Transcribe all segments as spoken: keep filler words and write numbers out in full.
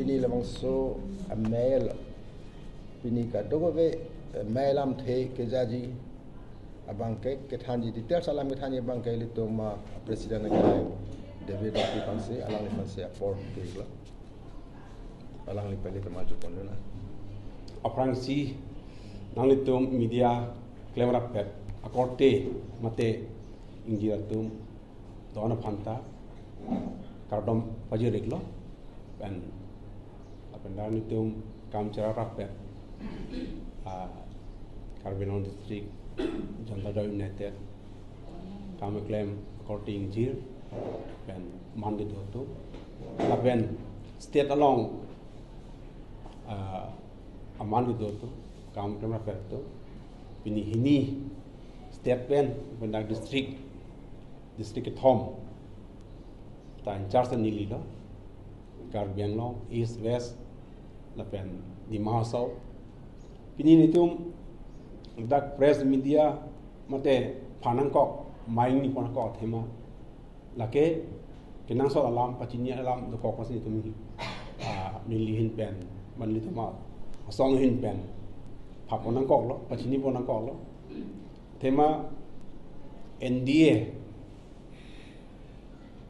Pini labangso amei, pini kadokave amei lamthe kejaji abangke kethanji, details alam kethanji abangke ilitum a-president akehai David Rongpi aphansi, alangliphansi apor tuiklo. Alangli pele tema jupon na. Aphrangsi nanglitum media klemrap pet akorte mate ingjir atum do-an aphanta kardom pajir-iklo. Pen lapen dak nelitum kam cherap pet, ah, Karbi Anglong District Janata Dal United kam keklem akorte ingjir pen man kedo atum lapen state along, ah, aman kedo atum kam klemrap pet atum, pini hini state pen pen dak district district kethom ta in-charge nelilo, Karbi Anglong East, West lapen Dima Hasao. Pini nelitum dak press media mate phan nangkok, mic ni pon nangkok athema lake kenangsot alam, pachini alam dokok pasi nelitum, ah, neli ahin pen, man nelitum asong ahin pen phan pon nangkoklo, pachini pon nangkoklo. Athema N D A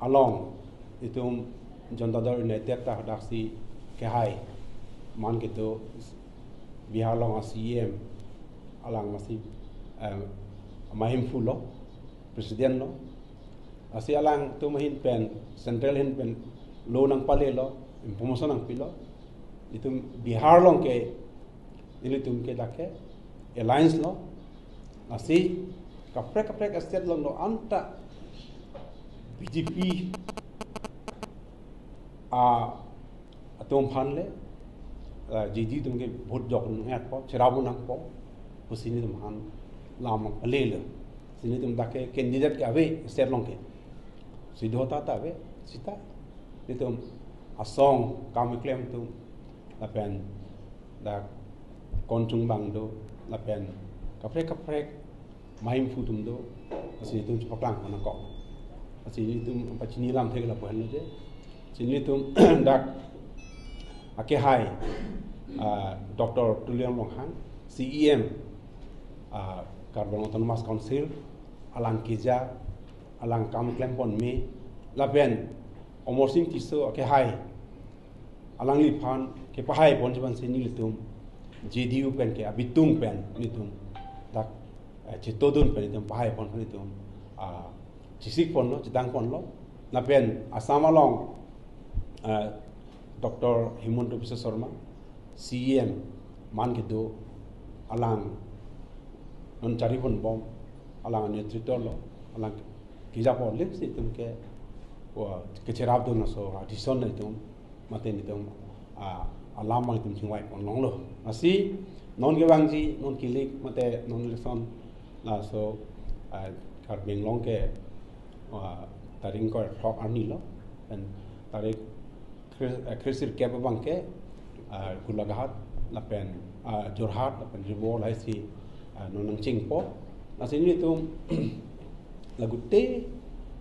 along itum Janata Dal United ta hadaksi kehai man kedo, Bihar along a-C E M alang masi, eh, amahemphu lo, president lo. Lasi alangtum ahin pen, central ahin pen lo nangpalelo, promotion nangpilo. Itum Bihar along ke, ilitum ke dak ke alliance lo. Lasi kaprek kaprek state along do-an ta B J P a atum aphan le, ah, J D U atum ke vote jok nangpo, cherap nangpo pusi nelitum aphan lam palelo. Si nelitum dak ke candidate ke ave state along ke. Si do ta ta ave, sita nelitum asong kam keklem atum lapen dak konchung bang do lapen kaprek kaprek amahemphu atum do, si nelitum chepaklang pon nangkok. Si nelitum pachini lamthe ke lapu henlo je. Si nelitum dak akehai, ah, Doctor Tuliram Ronghang, C E M, ah, Karbi Anglong Autonomous Council, alang keja, alang kam klem pon me, lapen Amarsing Tisso akehai, alangliphan kepahai ponji aphansi nelitum J D U pen ke abitung pen nelitum dak, eh, chetodun pen nelitum pahai pon nelitum, ah, chesik ponlo, chedang ponlo. Lapen Assam along, eh, Doctor Himanta Biswa Sarma, C E M man kedo, alang non chari ponbom, alang netritwo lo, alang keja pon lim si itum ke, wa, kecherapdun aso, ah, decision nelitum mate nelitum, ah, alam nelitum chingvai pon longlo. Lasi non kevangji, non kilik mate non election, laso, ah, Karbi Anglong ke, ah, tarik ingkoi ra throk arni lo, pen tarik kre-, eh, kresir kep abangke, ah, Golaghat lapen, ah, Jorhat lapen Ribor lahai si, ah, non nangchengpo. Lasi nelitum lagu te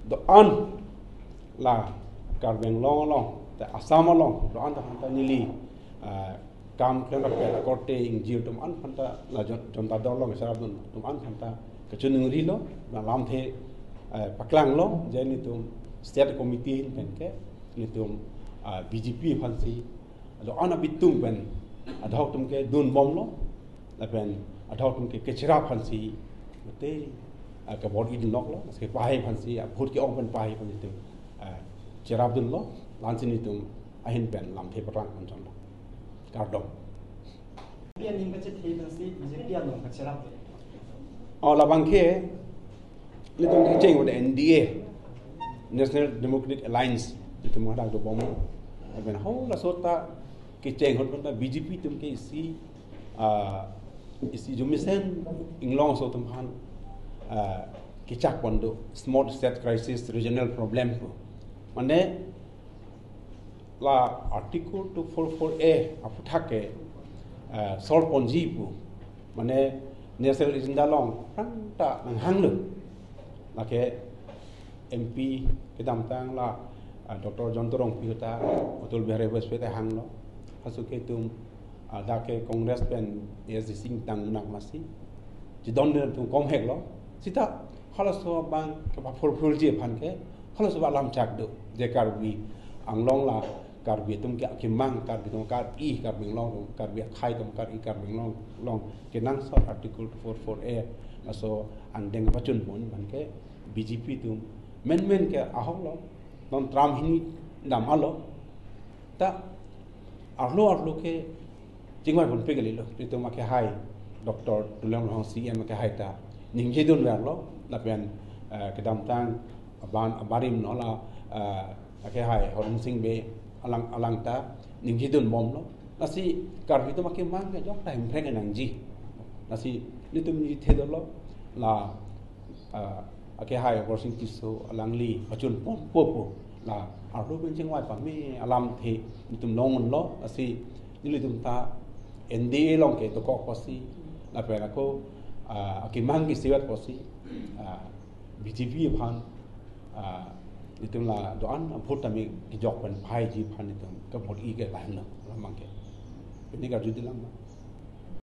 do-an la Karbi Anglong along, te Assam along do-an ta aphanta neli, ah, kam klemrap pet akorte ingjir atum an aphanta la Jan-, Janata Dal along cherapdun atum an aphanta kachiningri lo, la lamthe, eh, paklanglo, je nelitum state committee ahin pen ke nelitum, ah, B J P aphansi do-an abitung pen adhok atum ke dunbomlo, lapen adhok atum ke kecherap aphansi mate, ah, kabor-idun loklo, lasi kepahai aphansi, ah, vote ke-ong pen pahai aphan itum, ah, cherapdunlo, la-ansi nelitum ahin pen lamthe paklang pon chonlo. Kardom. P N ning kachethe pensi B J P along kacherap. Oh, labangke nelitum kecheng pada N D A, National Democratic Alliance, nelitum hadak dobom. Lapen halaso ta kecheng ahut anta B J P atum ke isi, ah, isi jumisen inglong aso atum aphan, ah, kechak pon do, small state crisis regional problem pu. Mane la Article two four four A aphuthak ke, eh, solve ponji pu. Mane national agenda along aphrang ta nanghanglo. Lake M P kedamtang la Ah, Doctor Jayanta Rongpi ta, Atal Bihari Vajpayee ta hanglo. Halaso ke itum, ah, dak ke Congress pen A S D C ingtang nak masi. Chedondun atum komhek lo. Sita, halaso abang ke ba phurphurji aphan ke, halaso ba alam chak do. Je Karbi Anglong la, Karbi atum ke akemang, Karbi atum kar-i, Karbi Anglong, Karbi akhei atum kar-i, Karbi Anglong, Anglong kenangsot Article four four A. Laso angdeng pachun pon aphan ke B J P atum menmen ke ahok lo. Non term hini dam alo. Ta arlo arlo ke chingvai ponpe kalilo. Itum akehai Doctor Tuliram Ronghang C E M akehai ta ningjidun verlo. Lapen, eh, kedamtang aban abarim no la, eh, akehai Horensing Bey alang alang ta ningjidun bomlo. Lasi Karbi atum akemang ke jok ta Hemprek nangji. Lasi nelitum ningje thedolo la, ah, akehai Gorsing Tisso alangli pachun pon popo. La arlo pen chingvai pame alamthe nelitum longlo, lasi nelitum ta N D A along ke dokok pusi, lapen ako, ah, akemang kesivat pusi, ah, B J P aphan, ah, nelitum la do-an vote tame kejok pen phaiji aphan nelitum ke vote-i ke lahenlo, alam abang ke. Pini karjuji alam.